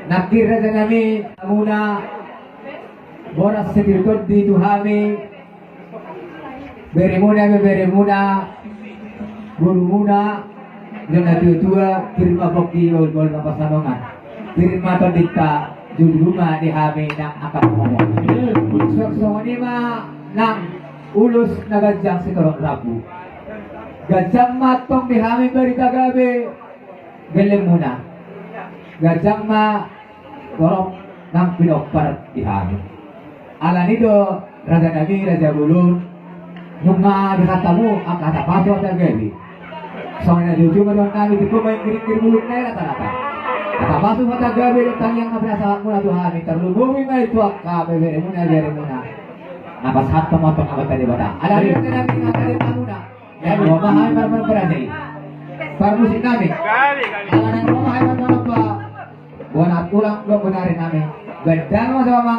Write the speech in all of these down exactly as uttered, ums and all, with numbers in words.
Nangkin raja nami, hamuna, boras sitir tondi tu hami, beremuna, beberemuna, gurumuna, jo na tua-tua, kirim ma pongki, bahul-bahul na pansalongan. Kirim ma tondinta, jujur ma di hami nang angka na momot. Songon i ma nang ulos na ganjang sitorop rambu. Ganjang ma tong di hami barita gabe, gellengmuna. Ganjang ma torop nang pinompar di hami. Alani do raja nami, raja bolon, nunga dihatahon hamu angka hata pasu hata gabe. Songon i na jujur ma dohonon nami, tingko ma ingkir-ingkir bulung na i rata-rata. Hata pasu hata gabe dohot tangiang na pinasahatmuna tu hami, tarlumobi ma i tu angka beberemuna, beremuna na pasahathon ma tong Amanta Debata. Alani do raja nami, na tadi hamuna. Jadi, ro ma hami marmana berarti. Parmusik nami. Ala naeng ro ma hami marmana, bona tulang dohot bona ari nami. Gondang ma, songon i ma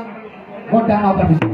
gondang ma parmusik.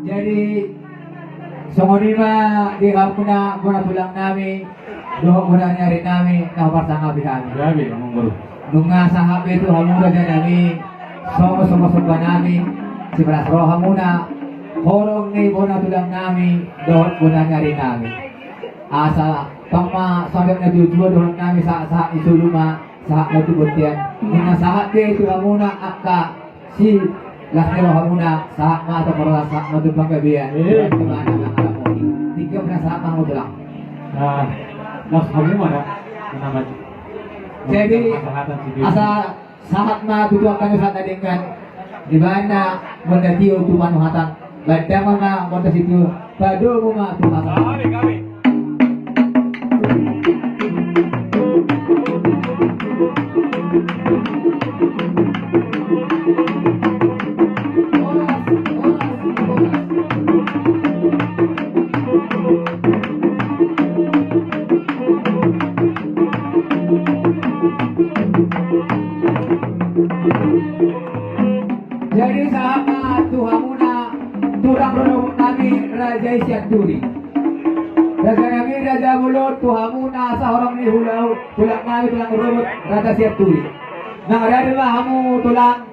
Jadi, songon i ma di hamuna bona tulang nami, dohot bona ni ari nami, na huparsangapi hami. Gabe, amang boru. Nunga sahat be tu hamu raja nami, songon somba-somba nami, sipalas roha muna, horong ni bona tulang nami, dohot bona ni ari nami. Asa Tong ma sahat na tutu dohot nami, sahat-sahat ni solu ma, sahat ma tu bontean. Ninna sahat be tu hamuna angka si las ni rohamuna, sahat ma tu parhorasan, sahat ma tu panggabean. Eh. Di mana angka moni. Tiga belas sahat ma tulang. Nah, las hamu ma da. Nama. Jadi, asa sahat ma tu tuan kami sahat na denggan. Di mana gonda tio tu panuhatan. Badan ma gonda sitio. Padomu ma tu hata. Jadi sahat ma tu hamuna tulang rorobot nami raja i Sianturi. Raja nami raja bolon tu hamuna asa horong ni hula, tulang nami tulang rorobot raja Sianturi. Mangarade ma hamu tulang,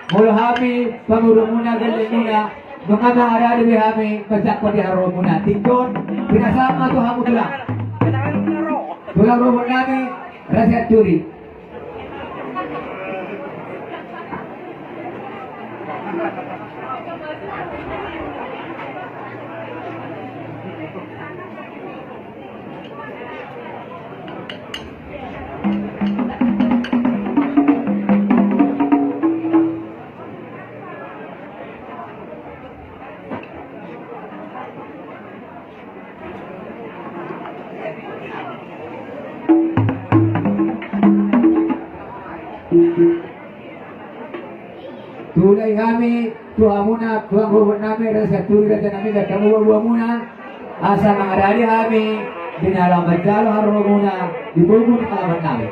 molo hami pangurungmuna gellengmuna, nunga mangarade be hami manjangkon di haroromuna. Tingki on, pinasahat ma tu hamu tulang. Tulang rorobot nami raja Sianturi. Tulai hami tu hamuna tulang rorobot nami raja Sianturi, raja nami, dangka muna boaboamuna asa mangarade hami di na laho manjalo haroromuna di pogu ni alaman nami.